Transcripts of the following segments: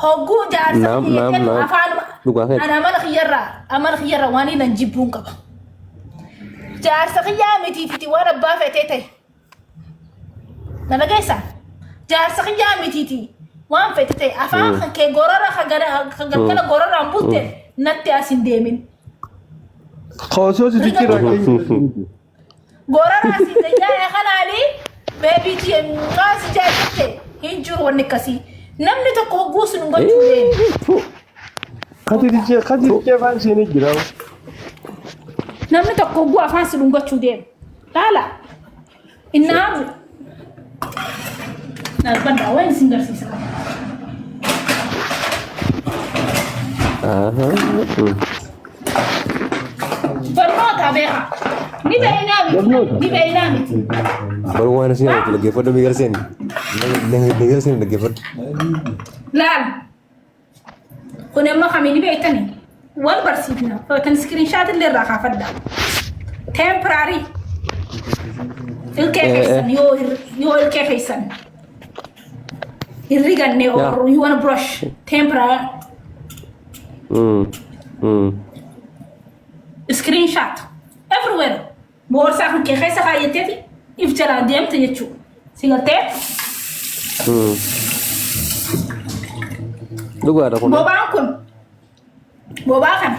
Hogguu jaarsa Naam, kiyya naam, jennu naam. afaan Dhugaa keeti. ana amala kiyyarraa waan inni jibbuun qaba. Jaarsa kiyyaa mitiititi waan abbaa feetee ta'e. Na dhageessaa? Jaarsa kiyyaa mitiiti waan feete ta'e afaan kan kee gorora kan galgala gororaan bulte natti as hin deemin. Osoo si jijjiirraa keenya. Gorora si tajaajila kanaani beebii tiyya si jaallatte hin jiru wanni akkasii. Namni tokko hogguu sun gochuu deema. Kati dijjee kati dijjee afaan isheen jira. Namni tokko hogguu afaan si dhungachuu deema. Laala. Innaamu. Darbadhaa waan isin garsiisa. Barnoota beekaa. Ni beeynaa miti. Ni beeynaa miti. Baru waan isin yaadatu dhaggeeffadhu mi garseen. Mi garseen dhaggeeffadhu. Laal. Kun amma kamii ni beektani? Wal barsiifna. Kan screenshot illee irraa kaafadha. Temporary. Ilkee keessan yoo ilkee keessan hin riganne or you wanna brush temporary screenshot everywhere. Boorsaa kan kee keessa kaayyateeti if jalaa deemte jechuudha. Si galtee? Dhugaadha kun. Bobaan kun bobaa kana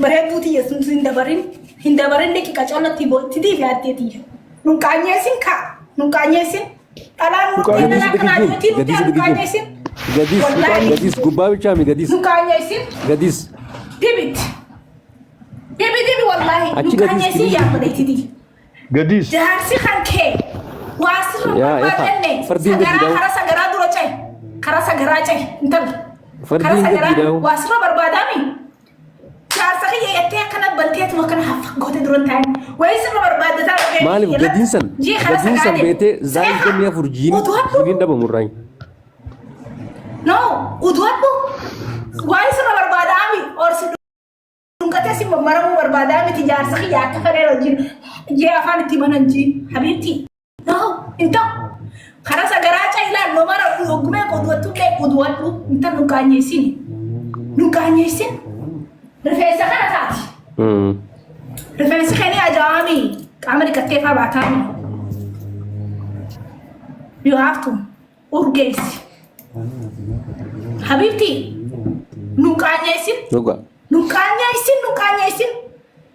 bareedduu tiyya sun hin dabarin hin dabarin daqiiqa callatti tidii fi addee tiyya. Nun qaanyeessin kaa nun qaanyeessin dhalaan murtee Gadis dhalaa kanaa dhigijjiin. yootiin Gadis murtee nun dhigijjiin. qaanyeessin. Gadis Wallaahi. gadis gubbaa bichaa mi gadis Nun qaanyeessin gadis. dibit. Dibi dibi wallaahi Achi nun gadis qaanyeessin dibi. yaa bareeddii. Gadis. Jaarsi kan kee waa sirra Yaa efa barbaadanne fardiin gadi sagaraa daa'u. kara sagaraa dura ce'e kara sagaraa ce'e intalli kara Fardiin gadi sagaraa daa'u. waa sirra barbaadaami. Jaarsa kiyya jettee akkana balteetuma akkana haffa goote dura hin taa'in. Wayii sirra barbaaddataa dhufee Maaliif gadiin san jii kara gadiin sagaraa san deemu. beetee zaa Seeqa 24 jiini uduwadhu jiiniin dhabamu irraa. no uduwadhu waayii sirra barbaadaami orsi dhungatee si maramuu barbaadaa miti jaarsa kiyya akka fedhee wajjin jee afaan itti banan jii habiibtii no hin ta'u karaa sagaraa caayilaan no mara oggumee qoduwattu illee qoduwadhu hin ta'u nu qaanyeessin nu qaanyeessin rifeensa kana taati rifeensi keenii ajaa'ami qaama dhiqattee faa baataami you have to urgeessi habiibtii nu qaanyeessin. Dhugaa. Nu qaanyeessin, nu qaanyeessin.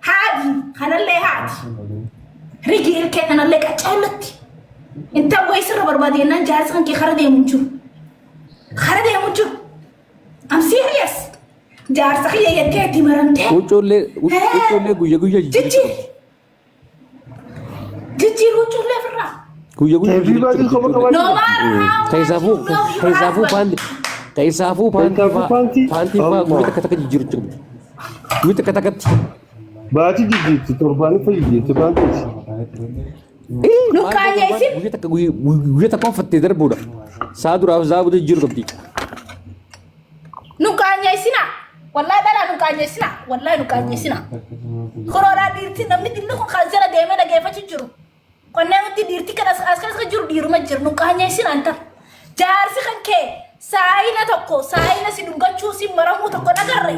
Haati kanallee haati. Rigi ilkee kanallee qaccaalatti. Inta wayii sirra barbaade jennaan jaarsi kan kee kara deemu hin jiru. Kara deemu hin jiru. I'm serious. Jaarsa kiyya jettee itti maramtee. Huccuullee huccuullee guyya guyya jijjiiruu Jijjiiri. qabdi. Jijjiiruu huccuullee ofirraa. Guyya guyya Teefii jijjiiruu baadii qabdi kopha huccuullee. No matter how much Keessaafuu you love your keessaafuu husband. paantii keessaafuu paantii Keessaafuu faa paantii. paantii faa guyya Allah. takka takka jijjiiruu qabdi. Guyya takka takkatti. Baatii jijjiirti torbaaniffa jijjiirti paantiiti. Nu qaanyeessin. Guyya takka guyya takka uffattee darbuudha. Saa duraaf saa booda jijjiiruu qabdi. Nu qaanyeessina. Wallahi dhalaa nu qaanyeessina. Wallahi nu qaanyeessina. Koroodhaa dhiirti namni dhimmi kun kan jala deemee dhageeffachuu jiru. Qonnee nuti dhiirti kan as as keessa jiru dhiiruma jiru nu qaanyeessina intal. Jaarsi kan kee saayina tokko saayina si dhungachuu si maramuu tokko dhagarre.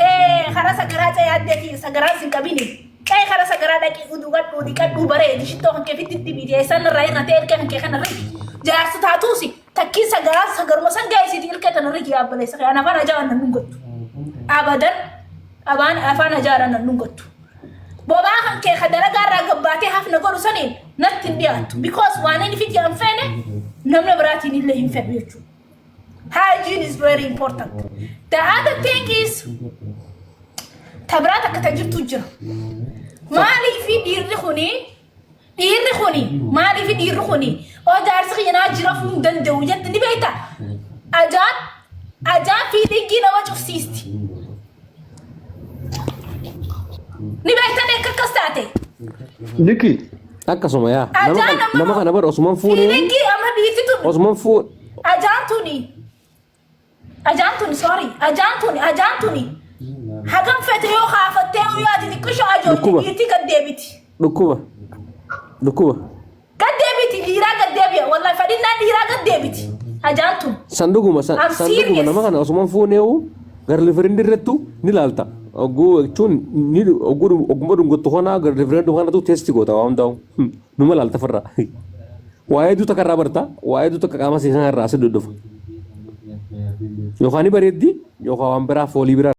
Hee karaa sagaraa ce'ee addeeti sagaraan sin qabini. Ce'ee karaa sagaraa dhaqii dhugadhuu dhiqadhuu bareedi shittoo kan kee fitti itti biitee san irraa irra ta'e ilkee kan kee kana rigi. Jaarsi taatuusi takkii sagaraa sagaruma san ga'eesiiti ilkee tana rigi abbaleessa kee afaan ajaa'an nan dhungattu. Abadan abaan afaan ajaa'an nan dhungattu. Bobaa kan kee ka dalagaa irraa gabbaatee hafna godhu saniin natti hin dhiyaattu. Because waan inni fiti hin feene namni biraatiin illee hin fedhu jechuudha. Hygiene is very important. The other thing is ta biraa takka ta jirtu jira. Maaliif dhiirri kuni dhiirri kuni maaliif dhiirri kuni oo jaarsi kiyya naa jira fuu hin danda'u jette ni beekta. Ajaan ajaan feelingii nama cufsiisti. Ni beektan akka akkas taate. Liki. Akkasuma yaa. Nama Ajaan kana amma nama kana bar osuman fuunee feelingii amma dhiirti tun osuman fuun ajaan tuni ajaan tuni sorry ajaan tuni ajaan tuni hagam fete yoo kaafattee yoo ati xiqqishoo ajoolti Dhukkuba. dhiirti gad deebiti. dhukkuba dhukkuba. Gad deebiti dhiiraa gad deebi'a wallahi fedhinnaan dhiiraa gad deebiti. Hajaan tun. San dhuguma san I'm san dhuguma serious. nama kana osuma fuuneewu girlfriend irrattu ni laalta. Ogguu jechuun ni ogguu ogguma dhungattu kana girlfriend kanatu test goota waa hundaa'u. Numa laalta firra. Waa hedduu takka irraa barta waa hedduu takka qaama sii kana irraa si dhodhofa. Yookaan ni bareeddi yookaan waan biraa foolii biraa.